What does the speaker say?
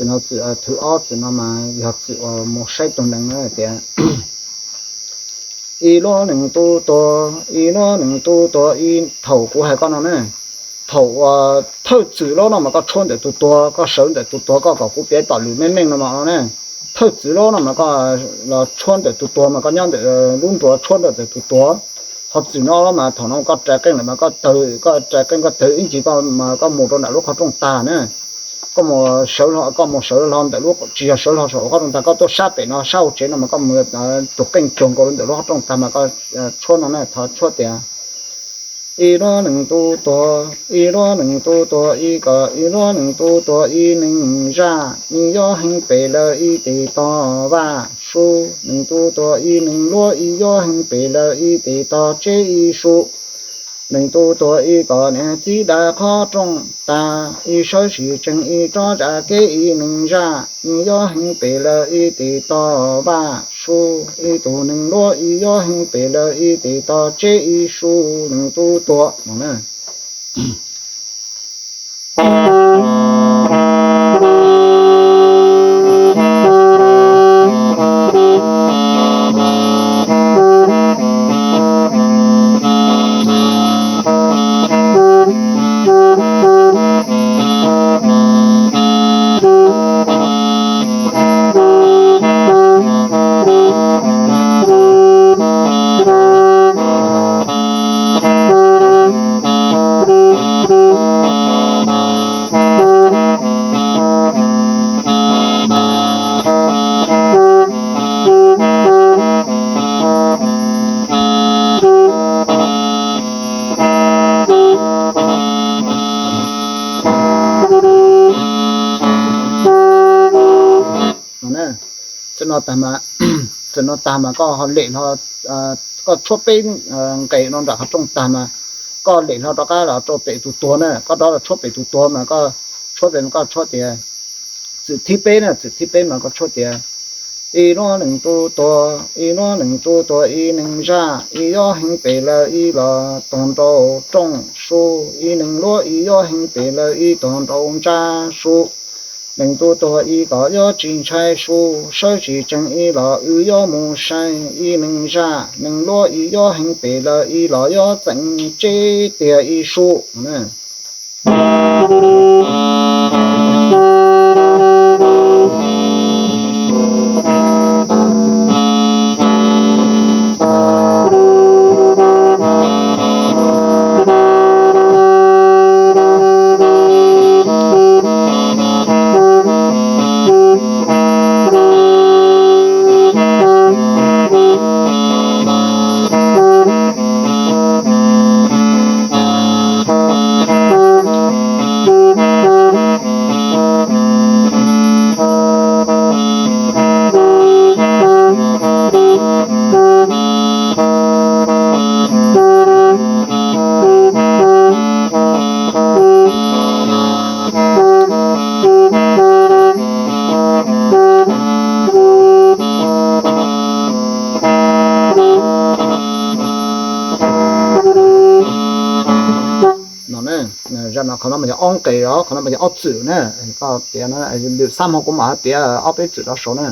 Txwm no txwm thwv ob txwm no mas yog txwm uas mus saib tus nees na tias, ib luag nees tub tuag, ib luag nees tub tuag ib, thaum kuv hais koj no ne, thaum uas thawj txwm loj no mas koj tshuab ntawm tus tuag, koj sawv ntawm tus tuag, koj kom kuv piav tom lwm meej meej no mas no ne, thawj txwm loj no mas koj los tshuab ntawm tus tuag mas koj nyob ntawm lub nruas tshuab ntawm tus tuag. Ho txwm no los mas thaum no koj rais qeej lawm mas koj tawg, koj rais qeej koj tawg ib ncig koj mas koj mus rau nram lub qhov rooj tag na, koj mus sawv hlo, koj mus sawv hlo ntawm lub, tsis yog sawv hlo saum lub qhov rooj tag, koj tuaj sab pem no sab hauv tsev no mas koj mus tus qeej cuag nkaus rau ntawm lub qhov rooj tag mas koj tshuab no na, thov tshuab tias, ib luag nees tub tuag, ib luag nees tub tuag ib ko, ib luag nees tub tuag ib nees zaj, ib yob heev pem lawm ib tes tog vaj sub, nees tub tuag ib nees luab ib yob heev pem lawm ib tes tog tseb ib sub, nees tub tuag ib ko niam txiv dav qhov rooj tag, ib sawv tsis tsees ib rov zam kev ib nees zaj, ib yob heev pem lawm ib tes tog vaj sub, ib tug nees luab ib yob heev pem lawm ib tes tog tseb ib sub, nees tub tuag no na. Txwm no tag mas, txwm no tag mas koj ho lem hlo, koj tshuab peb nqes no nram qhov rooj tag mas koj lem hlo rov qab los rau pem tus tuag na, koj rov los tshuab pem tus tuag mas koj tshuab pem, koj tshuab tias, txwm thib peb na, txwm thib peb mas koj tshuab tias, ib luag nees tub tuag, ib luag nees tub tuag ib nees zaj, ib yob heev pem lawm ib los tog nraum rooj sub, ib nees luab ib yob heev pem lawm ib tog nraum ntsab sub, nees tub tuag ib ko yob tsis ntshai sub, sawv tsis tsees ib los wb yob mus saib, ib nees zaj nees luab ib yob heev pem lawm ib los yob txeem tseb tiag ib sub. No, zaj no qhov no mas yog ob nqes os, qhov no mas yog ob txwm na. Koj tias lwm xab hmo kuv mam hais tias ob peb txwm rov saud na.